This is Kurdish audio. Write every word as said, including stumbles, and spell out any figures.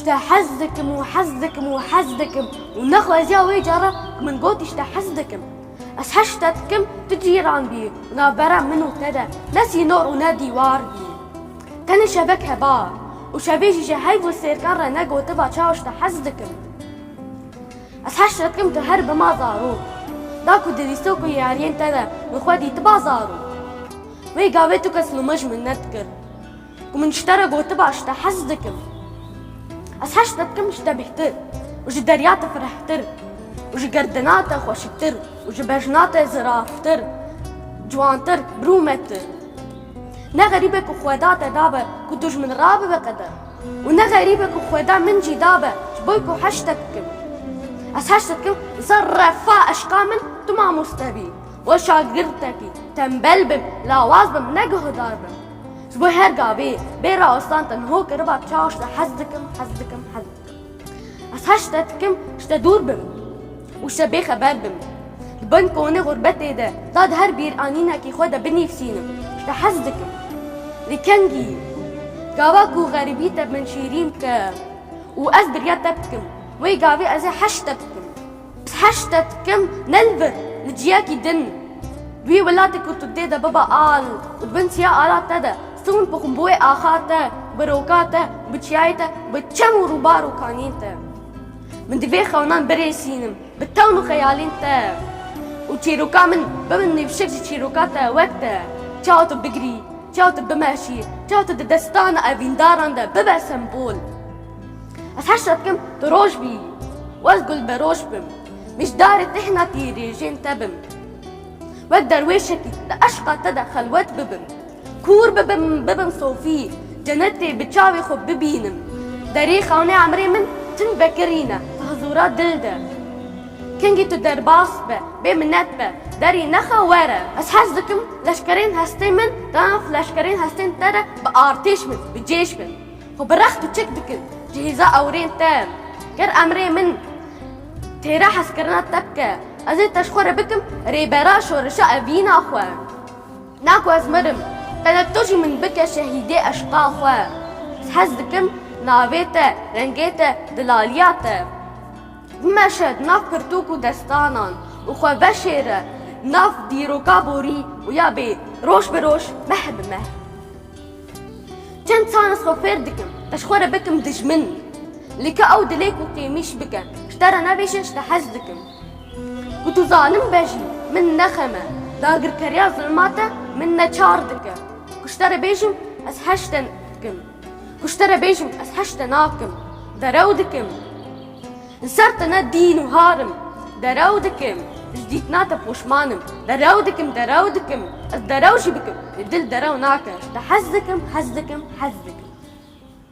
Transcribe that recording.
Te hez dikim û hez dikim û hez dikim û nexweziya wê cara ku min gotî ji te hez dikim. Ez heş te dikim, tu cîran bî û navbera min û te de ne sînor û ne dîwar bî. Tenê şevek heba û şevê jî ji heyv û sêrkan re negotiba çawa ji te hez dikim. Ez heş te dikim, tu her bima zarok. Da ku di dîsok û yariyên te de min xwe dîtiba zarok. Wê gavê tu kes li min ji min nedikir. Ku min ji te re gotiba ji te hez dikim. Ez heş te dikim ji te bêhtir û ji derya te firehtir û ji gerdina te xweşiktir û ji bejna te ziraftir, ciwantir, birûmetir. Ne xerîb e ku Xweda te dabe ku tu ji min rabibe qeder û ne xerîb e ku Xweda min jî dabe ji bo ku heş te bikim. Ez heş te dikim, li ser refa eşqa min tu mamoste bî. Wek şagirtekî tembel bim, lawaz bim, ne guhdar bim. Ji bo her gavê bê rawestan te niho kiriba çawa ji te hez dikim, hez dikim, hez dikim. Ez heş te dikim, ji te dûr bim û ji te bêxeber bim. Li bin konê xurbetê de, da di her bîranînekî xwe de binivîsînim, ji te hez dikim. Lê kengî, gava ku xerîbî te min şîrîn bike û ez bi riya te bikim, wê gavê ez ê heş te bikim. Heş te dikim, ne li vir, li ciyekî din. Wî welatê ku tu tê de bibe al û di bin siya ala te de, stûn bixwim bi wê axa te, bi roka te, bi çiyayê te, bi çem û rûbar û kaniyên te. Min divê xewnan birêsînim bi tewn û xeyalên te. Û çîroka min bibin nîvşik ji çîroka te wek te. Çawa tu bigirî, çawa tu bimeşî, çawa tu di destana evîndaran de bibe sembol. Ez heş te dikim tu roj bî û ez gulberoj bim. Mijdarê tihna tîrêjên te bim. Wek derwêşekî di eşqa te de xelwet bibim. Kûr bibim, bibim sofî, cenetê bi çavê xwe bibînim. Derê xewnê emrê min çin vekirîne, di hizûra dil de. Kengî tu derbas be, bê minet be, derî nexe were. Ez hez dikim leşkerên hestê min, di nav leşkerên hestên te de bi artêş bin, bi cêş bin. Xwe bi rext û çek dikin ji hêza ewrên te. Ger emrê min têra hezkirina te bike, ez ê te ji xwe re bikim rêbera şoreşa evîna xwe. Na ku ez mirim, qede tu jî min bike şehîdê eşqa xwe. Ez hez dikim navê te, rengê te, dilaliya te bimeşe di nav pirtûk û destanan û xwe veşêre di nav dîroka borî û ya bê roj bi roj, meh bi meh. Çend sal ez xwe fêr dikim, te ji xwe re bikim dijmin. Lê ka ew dilê ku qêmîş bike, ji te re nebêje, ji te hez dikim. Ku tu zalim be jî, min ne xem e. Dagirkeriya zilma te min neçar dike. Ku ji te re bêjim, ez heş te dikim. Ku ji te re bêjim, ez heş te nakim. Derew dikim. Li ser te ne dîn û har im. Derew dikim. Ji dîtina te poşman im. Derew dikim, derew dikim. Ez derew jî bikim. Lê dil derew nake. Ji te hez dikim, hez dikim, hez dikim.